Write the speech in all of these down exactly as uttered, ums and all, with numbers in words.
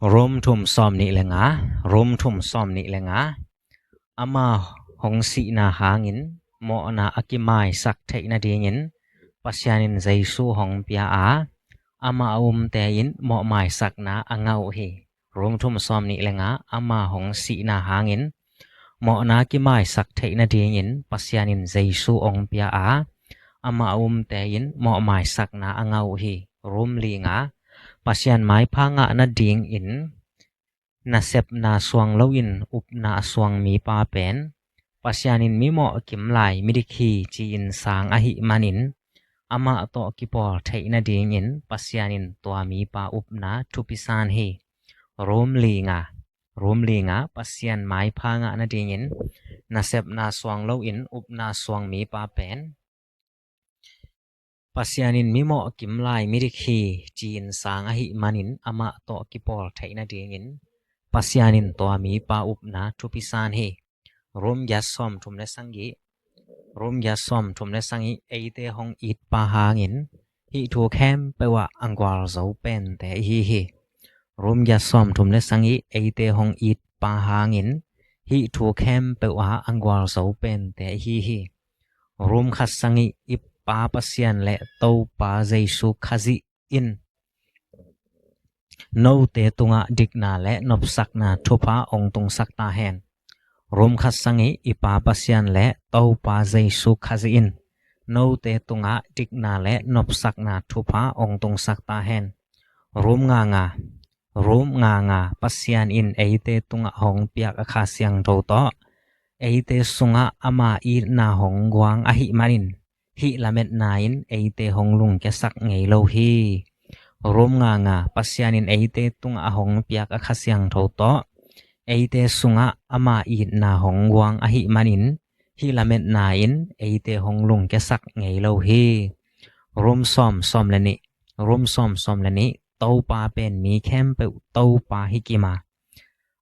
Rom thum sawm nih le nga, Rom thum sawm nih le nga. Ama hong sihna hangin mawhna a kimaisak theih nadingin Pasian in Jesu hong pia a, ama a umte in mawhmaisakna a ngah uh hi. Rom thum sawm nih le nga. Ama hong sihna hangin mawhna a kimaisak theih nadingin Pasian in Jesu hong pia a, ama a umte in mawhmaisakna a ngah uh hi. Rom li nga. Pasian maipha ngah nadingin nasepna suang loin upna a suang mipa pen Pasian in mimawh kimlai midik hi ci-in sang ahih manin, amah tawh kipawl theih nadingin Pasian in tua mipa upna thupi san hi. Rom li nga. Rom li nga. Pasian maipha ngah nadingin nasepna suang loin upna suang mipa pen Pasian in mimawh kimlai midik hi ci-in sang ahih manin, amah tawh kipawl theih nadingin Pasian in tua mipa upna thupi san hi. Rom giat sawm thum le sagih. Rom giat sawm thum le sagih. Eite hong itpa hangin hih thu khempeuh ah a gualzo pente ihi hi. Rom giat sawm thum le sagih. Eite hong itpa hangin hih thu khempeuh ah a gualzo pente ihi hi. Rom khat sagih. I Pa Pasian le Topa Jesu Khazih in note tungah dikna le nopsakna thupha hong tungsak ta hen. Rom khat sagih. I Pa Pasian le Topa Jesu Khazih in note tungah dikna le nopsakna thupha hong tungsak ta hen. Rom nga nga. Rom nga nga. Pasian in eite tungah hong piak a Kha Siangtho tawh eite sungah ama itna hong guang ahih manin, hih lametna in eite hong lungkiasak ngei lo hi. Rom nga nga. Pasian in eite tungah a hong piak a Kha Siangtho tawh eite sungah ama itna hong guang ahih manin, hih lametna in eite hong lungkiasak ngei lo hi. Rom sawm sawm le nih. Rom sawm sawm le nih. Topa pen mi khempeuh Topa hi kim a,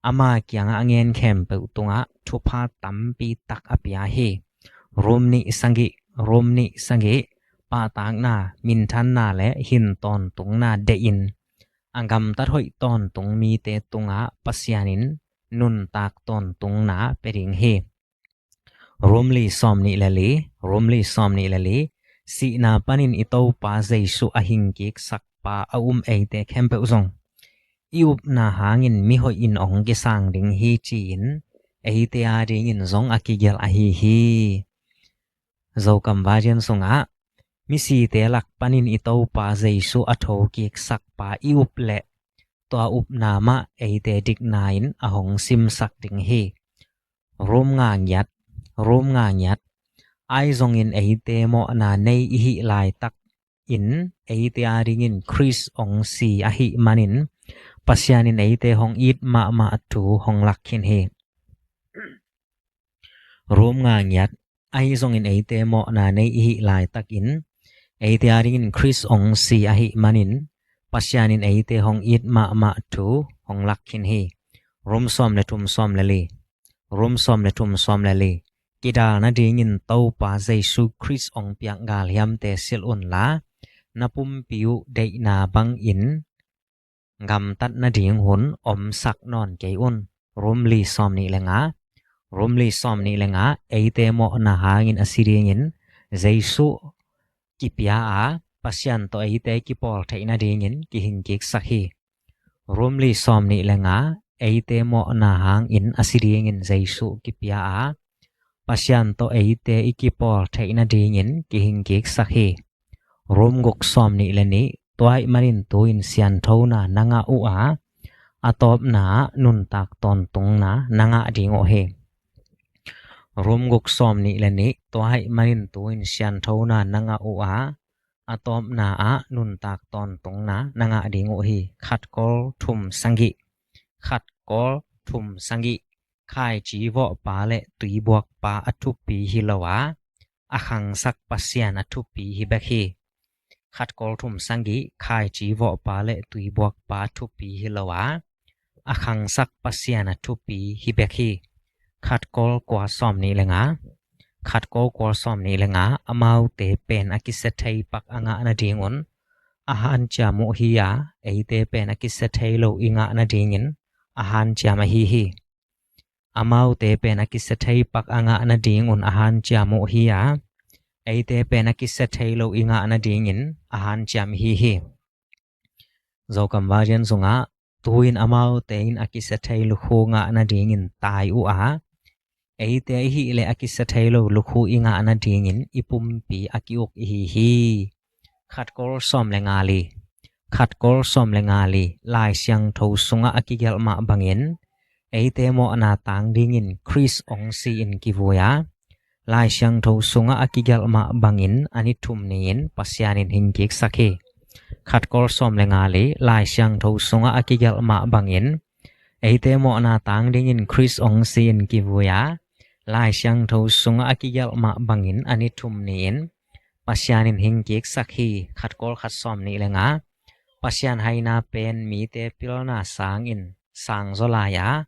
ama kiangah a ngen khempeuh tungah thupha tampi tak a pia hi. Rom nih sagih. Rom nih sagih. Pahtakna, minthanna le hin tawntungna deihin a gamtat hoih tawntung mite tungah Pasian in nuntak tawntungna pia ding hi. Rom li sawm nih le li. Rom li sawm nih le li. Sihna panin i Topa Jesu a hingkiksak pa a um eite khempeuh zong i upna hangin mihoih in hong kisang ding hi ci-in eite adingin zong a kigelh ahi hi. Zokam version sungah, misite lak panin i Topa Jesu a thokiksak pa i up leh tua upna mah eite dikna in a hong simsak ding hi. Rom nga giat. Rom nga giat. Ahi zongin eite mawhna nei i hih laitakin eite adingin Khrist hong si ahih manin, Pasian in eite hong it mahmah thu hong lak khin hi. Rom nga giat. Ahi zongin eite mawhna nei i hih laitakin eite adingin Khrist hong si ahih manin, Pasian in eite hong it mahmah thu hong lak khin hi. Rom sawm le thum sawm le li. Rom sawm le thum sawm le li. Kidal nadingin Topa Jesu Khrist hong piak galhiamte silh unla, na pumpi uh deihna bangin gamtat nading hun omsak nawn kei un. Rom li sawm nih le nga. Rom li sawm nih le nga. Eite mawhna hangin a si dingin Jesu kipia a, Pasian tawh eite kipawl theih nadingin kihingkiksak hi. Rom li sawm nih le nga. Eite mawhna hangin a si dingin Jesu kipia a, Pasian tawh eite i kipawl theih nadingin kihingkiksak hi. Rom guk sawm nih le nih. Tua ahih manin tu-in sianthona na ngah uh a, a tawpna ah nuntak tawntungna na ngah ding uh hi. Rom guk sawm nih le nih. Tua ahih manin tu-in sianthona na ngah uh a, a tawpna ah nuntak tawntungna na ngah ding uh hi. Khat Kol thum sagih. Khat Kol thum sagih. Khaici vawhpa le tuibuakpa a thupi hi lo a, a khangsak Pasian a thupi hi bek hi. Khat Kol thum sagih. Khaici vawhpa le tuibuakpa a thupi hi lo a, a khangsak Pasian a thupi hi bek hi. Khat Kol kua sawm nih le nga. Khat Kol kua sawm nih le nga. Amaute pen a kisia thei pak a ngah nadingun a hanciam uh hi a, eite pen a kisia thei lo i ngah nadingin a hanciam ahi hi. Amaute pen a kisia thei pak a ngah nadingun a hanciam uh hi a, eite pen a kisia thei lo i ngah nadingin a hanciam ihi hi. Zokam Vazian sungah, tu-in amaute in a kisia thei lukhu ngah nadingin tai uh a, eite i hih leh a kisia thei lo lukhu i ngah nadingin i pumpi a ki-uk ihi hi. Khat Kawl sawm le nga li. Khat Kawl sawm le nga li. Lai Siangtho sungah a kigelh mah bangin, eite mawhna tang dingin Khrist hong si-in kivui a, Lai Siangtho sungah a kigelh mah bangin a ni thum ni-in Pasian in hingkiksak hi. Khat Kawl sawm le nga li. Lai Siangtho sungah a kigelh mah bangin, eite mawhna tang dingin Khrist hong si-in kivui a, Lai Siangtho sungah a kigelh mah bangin a ni thum ni-in Pasian in hingkiksak hi. Khat Kawl khat sawm nih le nga. Pasian haina pen mite pilna sangin sang zaw lai a,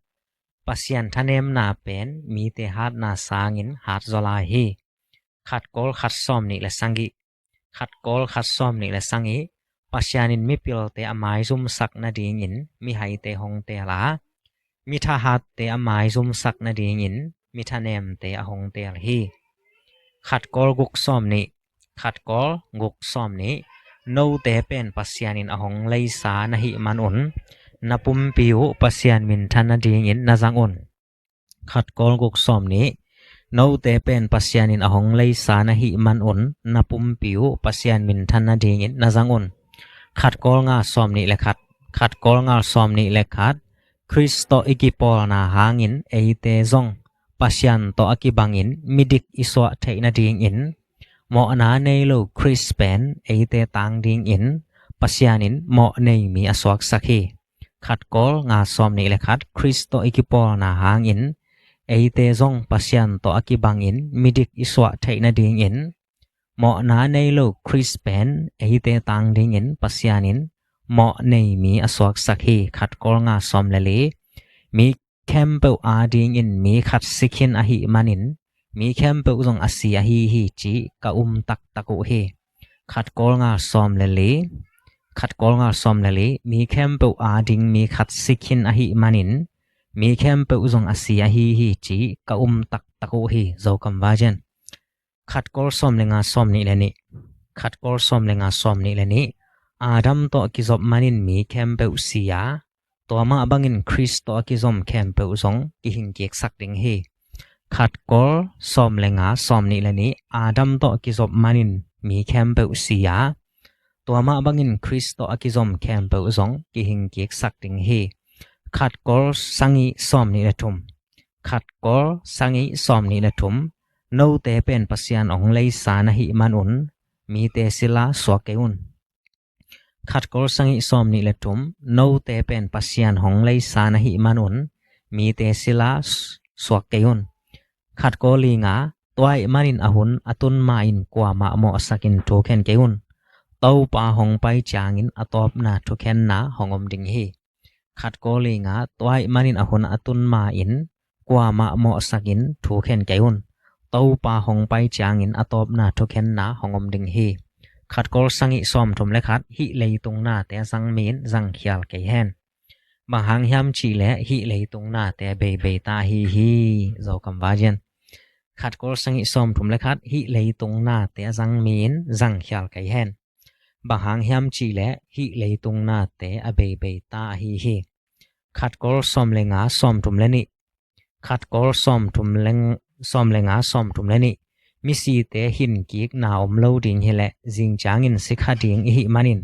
Pasian thanemna pen mite hatna sangin hat zaw lai hi. Khat Kawl khat sawm nih le sagih. Khat Kawl khat sawm nih le sagih. Pasian in mipilte a maizumsak nadingin mihaite hong teel a, mithahatte a maizumsak nadingin mithanemte a hong teel hi. Khat Kawl guk sawm nih. Khat Kawl guk sawm nih. Note pen Pasian in a hong leisa na hih manun, na pumpi uh Pasian minthan nadingin na zang un. Khat Kawl guk sawm nih. Note pen Pasian in a hong leisa na hih manun, na pumpi uh Pasian minthan nadingin na zang un. Khat Kawl nga sawm nih le khat. Khat Kawl nga sawm nih le khat. Khrist tawh i kipawlna hangin eite zong Pasian tawh a kibangin midik i suah theih nadingin, mawhna nei lo Khrist pen eite tang dingin Pasian in mawh nei mi a suaksak hi. Khat Kawl nga sawm nih le khat. Khrist tawh i kipawlna hangin eite zong Pasian tawh a kibangin midik i suah theih nadingin, mawhna nei lo Khrist pen eite tang dingin Pasian in mawh nei mi a suaksak hi. Khat Kawl nga sawm le li. Mi khempeuh adingin mi khat si khin ahih manin, mi khempeuh zong a si ahi hi cih ka um taktak uh hi. Khat Kawl nga sawm le li. Khat Kawl nga sawm le li. Mi khempeuh ading mi khat si khin ahih manin, mi khempeuh zong a si ahi hi cih ka um taktak uh hi. Zokam Vazian. Khat Kawl sawm le nga sawm nih le nih. Khat Kawl sawm le nga sawm nih le nih. Adam tawh kizop manin mi khempeuh si a, tua mah bangin Khrist tawh a kizom khempeuh zong kihingkiksak ding hi. Khat Kawl sawm le nga sawm nih le nih. Adam tawh kizop manin mi khempeuh si a, tua mah bangin Khrist tawh a kizom khempeuh zong kihingkiksak ding hi. Khat Kawl sagih sawm nih le thum. Khat Kawl sagih sawm nih le thum. Note pen Pasian hong leisa na hih manun, mite sila suak kei un. Khat Kawl sagih sawm nih le thum. Note pen Pasian hong leisa na hih manun, mite sila s-, suak kei un. Khat Kawl li nga. Tua ahih manin a hun a tun ma-in kuamah mawhsakin thukhen kei un. Topa hong pai ciangin a tawpna thukhenna hong om ding hi. Khat Kawl li nga. Tua ahih manin a hun a tun ma-in kuamah mawhsakin thukhen kei un. Topa hong pai ciangin a tawpna thukhenna hong om ding hi. Khat Kawl sagih sawm thum le khat. Hih leitung nate a zang mi in zangkhial kei hen. Bang hang hiam cih leh hih leitung nate a beibei ta ahi hi. Zokam Vazian. Khat Kawl sagih sawm thum le khat. Hih leitung nate a zang mi in zangkhial kei hen. Bang hang hiam cih leh hih leitung nate a beibei ta ahi hi. Khat Kawl sawm le nga sawm thum le nih. Khat Kawl sawm thum le ng-, sawm le nga sawm thum le nih. Misite hinkikna om lo ding hi leh zing ciangin si kha ding i hih manin,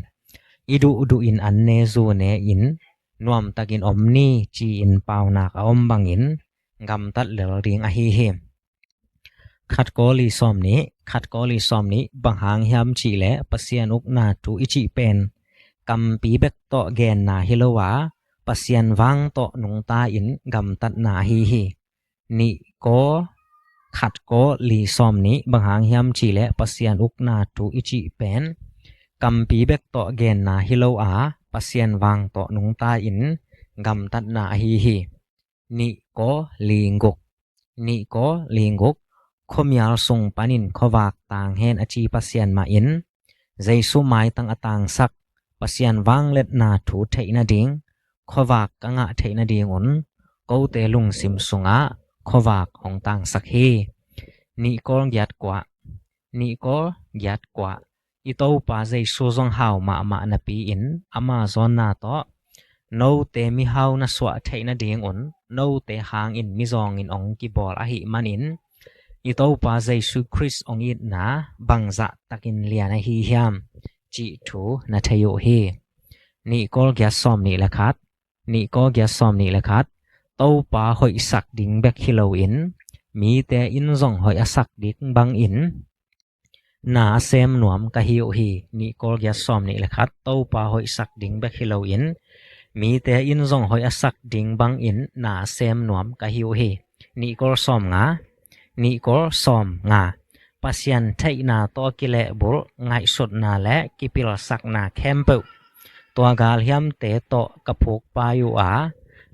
i duhduh in an ne zu ne in nuamtakin om ni ci-in paunak a om bangin gamtat lel ding ahi hi. Khat Kawl li sawm nih. Khat Kawl li sawm nih. Bang hang hiam cih leh Pasian ukna thu i cih pen kampi bek tawh genna hi lo a, Pasian vang tawh nungta in gamtatna ahi hi. Nih Kawl, Khat Kawl li sawm nih. Bang hang hiam cih leh Pasian ukna thu i cih pen kampi bek tawh genna hi lo a, Pasian vang tawh nungta in gamtatna ahi hi. Nih Kawl li guk. Nih Kawl li guk. Khuamial sung panin khuavak tang hen a ci Pasian mah in, Jesu maitang a tangsak Pasian vangliatna thu theih nading khuavak ka ngah theih nadingun kote lungsim sungah khuavak hong tangsak hi. Nih Kawl giat kua, nih Kawl giat kua. I Topa Jesu zong hau mahmah napi-in ama zawnna tawh note mihau na suah theih nadingun note hangin mizawngin hong kibawl ahih manin i Topa Jesu Khrist hong itna bangzah takin lian ahi hiam cih thu na thei uh hi. Nih Kawl giat sawm nih le khat, nih Kawl giat sawm nih le khat. Topa hoihsak ding bek hi loin mite in zong hoih a sak ding bangin na a sem nuam ka hi uh hi. Nih Kawl giat sawm nih le khat. Topa hoihsak ding bek hi loin mite in zong hoih a sak ding bangin na a sem nuam ka hi uh hi. Nih Kawl sawm nga, nih Kawl sawm nga. Pasian theihna tawh kilehbulh ngaihsutna le kipilsakna khempeuh tua galhiamte tawh ka phukpai uh a,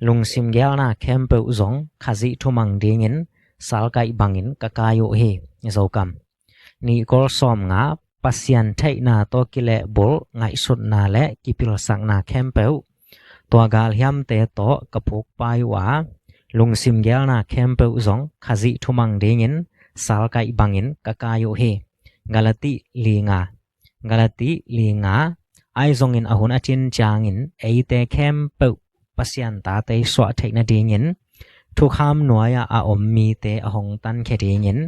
lungsim gelna khempeuh zong Khazih thumang dingin salkaih bangin ka kai uh hi. Zokam. Nih Kawl sawm nga. Pasian theihna tawh kilehbulh ngaihsutna le kipilsakna khempeuh tua galhiamte tawh ka phukpai uh a, lungsim gelna khempeuh zong Khazih thumang dingin salkaih bangin ka kai uh hi. Galati li nga, Galati li nga. Ahi zongin a hun a cin ciangin eite khempeuh Pasian tate i suah theih nadingin thukham nuai-ah a om mite a hong tankhia dingin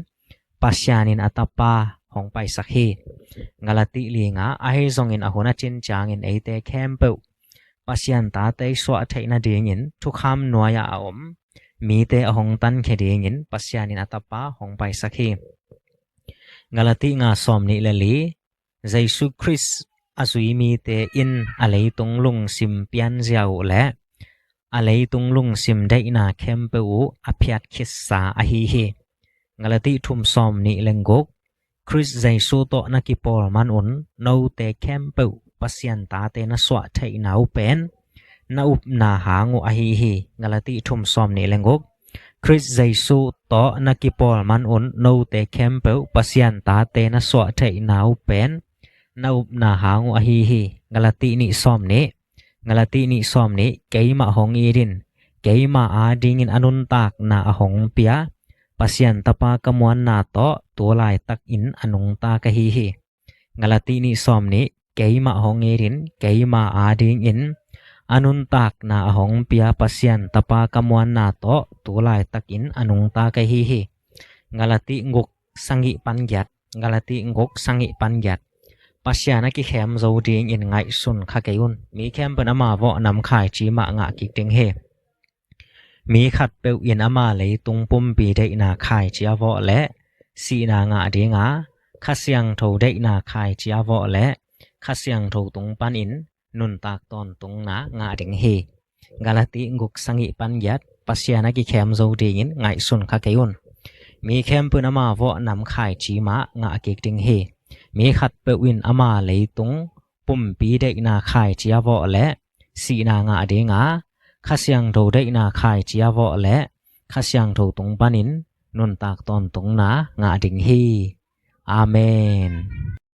Pasian in a Tapa hong paisak hi. Galati li nga. Ahi zongin a hun a cin ciangin eite khempeuh Pasian tate i suah theih nadingin thukham nuai-ah a om mite a hong tankhia dingin Pasian in a Tapa hong paisak hi. Galati nga sawm nih le li. Jesu Khrist a zui mite in a leitung lungsim pianzia uh le a leitung lungsim deihna khempeuh uh a phiat khitsa ahi hi. Galati thum sawm nih le guk. Khrist Jesu tawh na kipawl manun note khempeuh Pasian tate na suah theihna uh pen na upna hang uh ahi hi. Galati thum sawm nih le guk. Khrist Jesu tawh na kipawl manun note khempeuh Pasian tate na suah theihna uh pen na upna hang uh ahi hi. Galati nih sawm nih. Galati nih sawm nih. Keimah hong it in, keima adingin a nuntakna a hong pia Pasian Tapa ka muanna tawh tu laitakin a nungta ka hi hi. Galati nih sawm nih. Keimah hong it in, keima adingin a nuntakna a hong pia Pasian Tapa ka muanna tawh tu laitakin a nungta ka hi hi. Galati guk sagih pan giat. Galati guk sagih pan giat. Pasian a kikhem zo dingin ngaihsun kha kei un. Mi khempeuh in ama vawh nam khaici mah ngah kik ding hi. Mi khatpeuh in ama leitung pumpi deihna khaici a vawh leh sihna ngah ding a, Kha Siangtho deihna khaici a vawh leh Kha Siangtho tung panin nuntak tawntungna ngah ding hi. Galati guk sagih pan giat. Pasian a kikhem zo dingin ngaihsun kha kei un. Mi khempeuh in ama vawh nam khaici mah ngah kik ding hi. Mi khatpeuh in ama leitung pumpi deihna khaici a vawh leh sihna ngah ding a, Kha Siangtho deihna khaici a vawh leh Kha Siangtho tung panin nuntak tawntungna ngah ding hi. Amen.